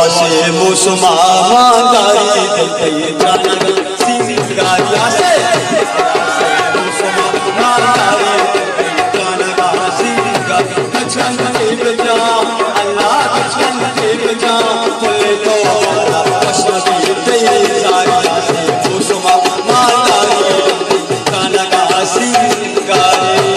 سے موسم مانداری دل تئی جانگ سنگاری آسے۔ سے موسم مانداری دل تئی جانگ سنگاری۔ بچکندے بجا، اللہ بچکندے بجا، کل تو وش بی تئی زاری آسے۔ موسم مانداری دل تئی جانگ سنگاری۔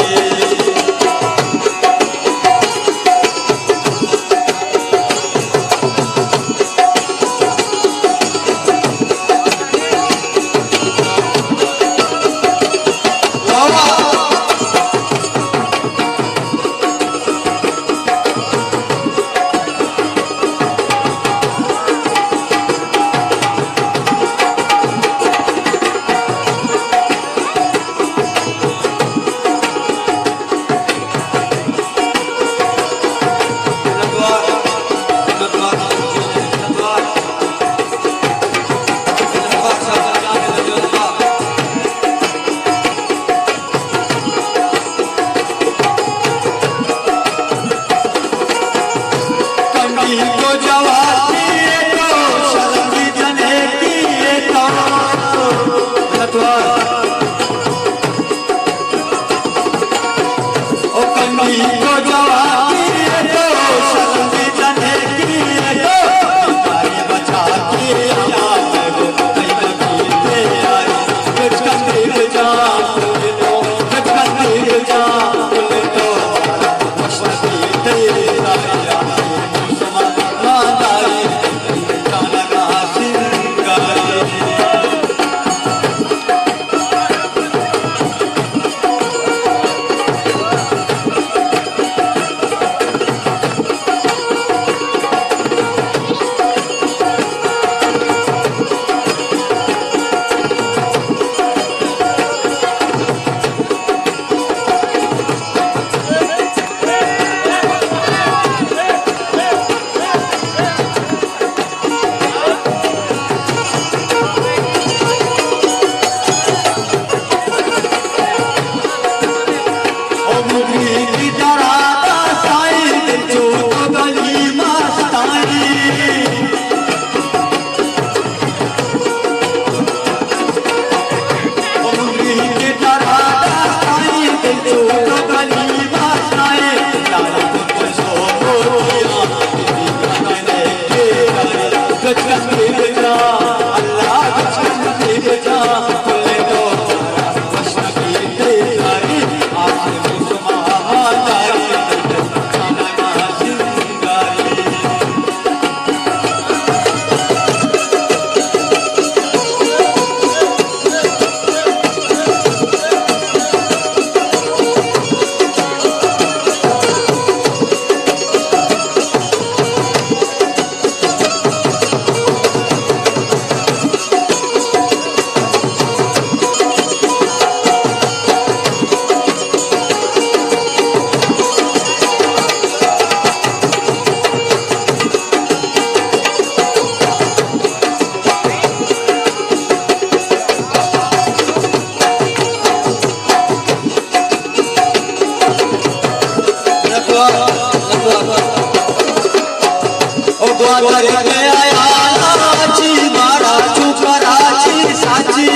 او گوادر گیا یا لاچی، مارا چو کراچی ساچی۔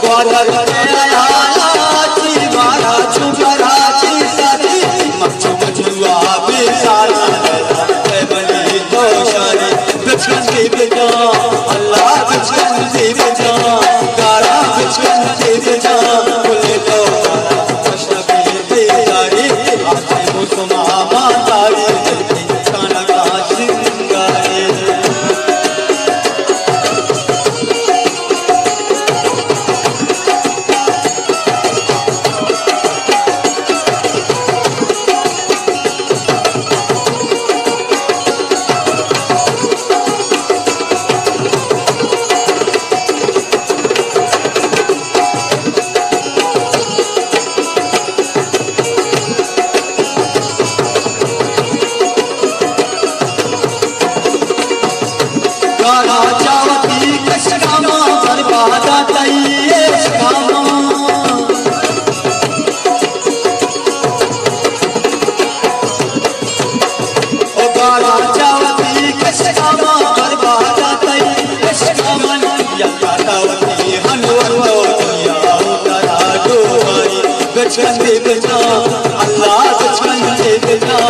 گوادر گیا یا لاچی، مارا چو کراچی ساچی۔ مچو مچو آبی سارا بچکندی بجا، اللہ بچکندی بجا، دارا بچکندی بجا، کل تو وش بی تئی زاری، آسے موسم مانداری، کانگا سنگاری۔ راجا وتی کشکاما بربادا تئی عشقا من یکا تا وتی ہنور تو دنیا و ترا دواری بچکندے بجا اللہ بچکندے بجا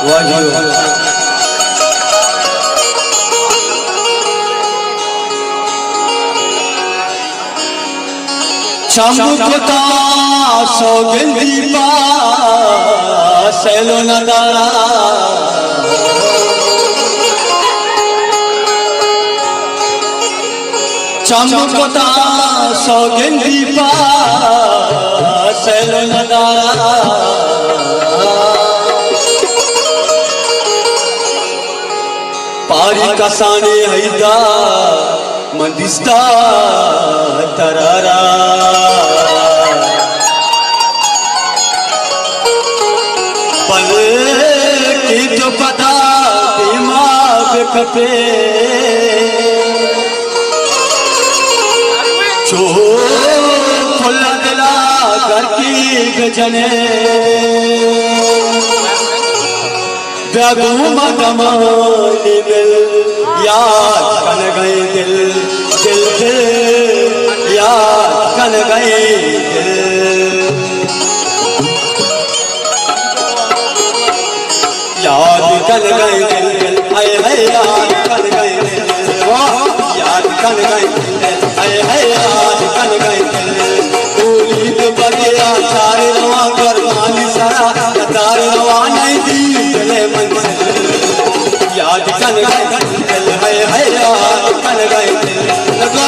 واہ جی واہ۔ چم کتا سوگندی پا سیل و ندارا، چم کتا سوگندی پا سیل و ندارا۔ پاری کسانی حیدا من دیستا ترارا، بلکہ تو پدا دیما بکپے۔ چو پھل دلا گرکی بجنے، بیا گوں ما دمانی مل، یاد کن گئے دل، دل دل، یاد کن گئے دل۔ یاد کن گئے دل دل، اے ہے یاد کن گئے دل دل، واہ، یاد کن گئے دل دل، اے ہے یاد کن گئے دل دل۔ اولی تو بگیا چار رواں گرمانی سرا، قطار رواں نہیں دی دل منزل۔ یاد کن گئے دل دل، اے ہے یاد کن گئے دل دل،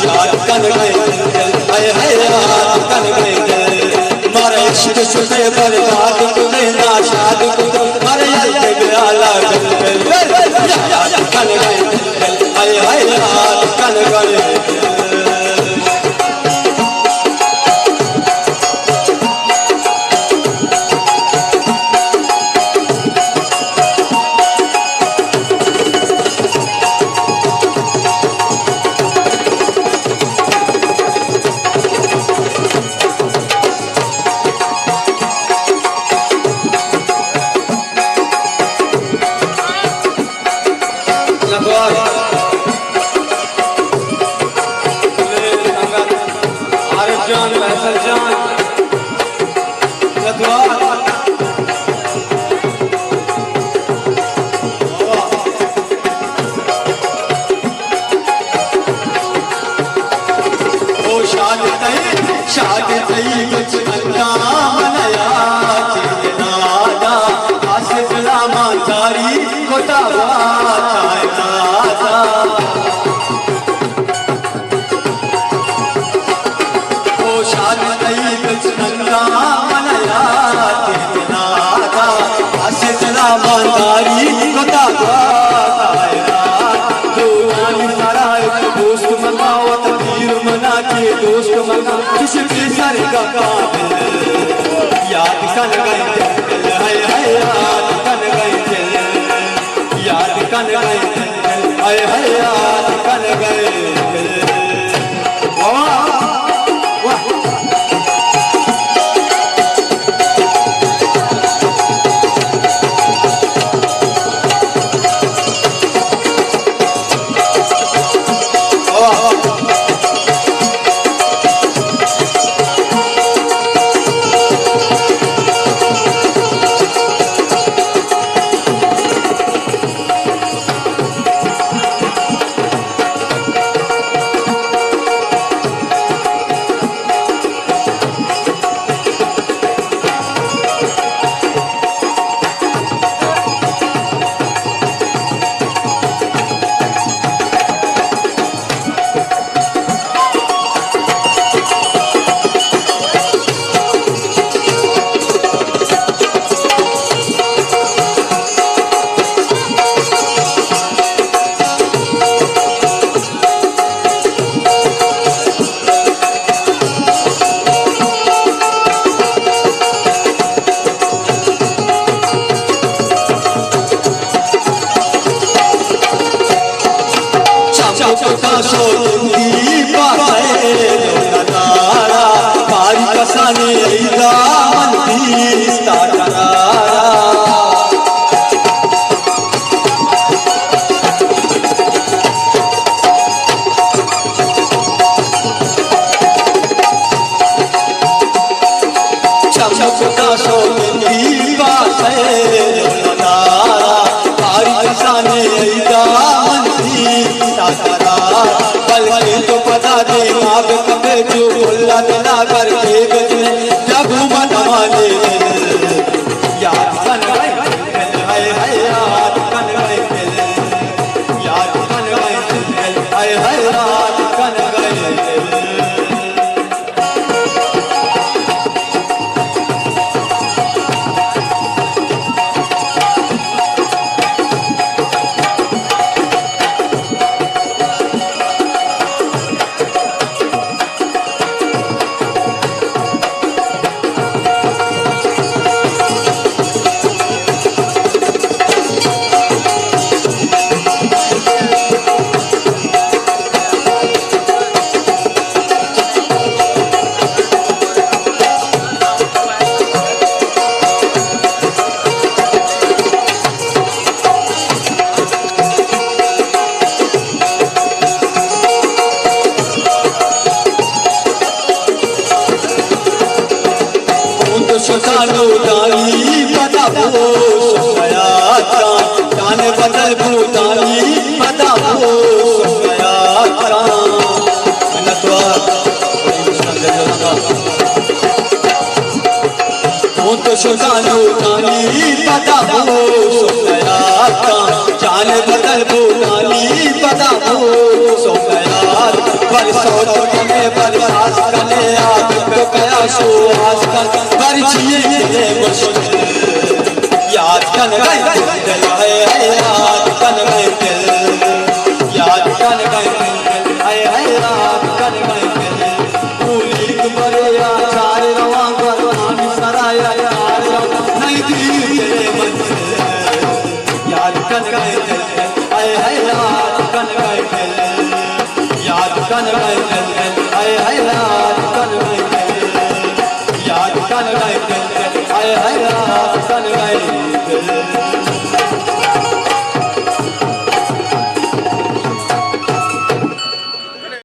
یاد کن گئے دل دل، اے ہے یاد کن گئے دل دل۔ مارا عشق شدے برباد کتے، ناشاد کتے، مارا یاد کے میالا بل بل بل۔ یاد کن گئے دل دل، اے ہائے یاد کن گئے دل دل۔ عارف جان، فیصل جان، او شاد تئی، شاد تئی بچ اللہ من یا چین دادا، آس دلا ما تاری کتا وا کائناتا۔ او شاد تئی بچ ننگا من یاد نادا، آس دلا ما تاری کتا گوا کائنات۔ دوانی سرا ایک دوست منا، وت پیر منا کے دوست منا، کسی پیسر کا قابل۔ یاد کن گئے دل، ہائے ہائے یاد کن گئے دل، یاد کن گئے دل۔ اے ہائے یاد کن گئے دل۔ واہ، واہ۔ واہ۔ سانی ایدا من دیستا قرارا۔ چمکتا شوق دیپا سے ندارا، آئی کسانی ایدا من دیستا قرارا۔ بلکہ تو پدا دیما بکپے جو کلا دلا کر کے گزنے جگو من مانے دل۔ یاد کن گئے دل، ہائے ہائے یاد کن گئے دل۔ یاد کن گئے دل، ہائے ہائے یاد کن گئے دل۔ اون تو شتانو دانی پدا بوس حیاتاں، جان بدل بو دانی پدا بوس حیاتاں۔ منتوار۔ اون تو شتانو دانی پدا بوس حیاتاں، جان بدل بو دانی پدا بوس حیات۔ بر سوت کنے، بر ساز کنے، آ دکھ کیا شو آز کن، بر چیئے کنے مشکل۔ یاد کن گئے دل، اے، اے، یاد کن گئے دل، یاد کن گئے دل، اے، اے، یاد کن گئے دل۔ اولیگ برے یا چار رواں گردانی سرا یا چار رواں، نئیں دیر تیرے منزل۔ یاد کن گئے دل، اے، اے، یاد کن گئے دل۔ یاد کن گئے دل، اے، اے، یاد کن گئے دل۔ یاد کن گئے دل، اے، اے، یاد کن گئے دل۔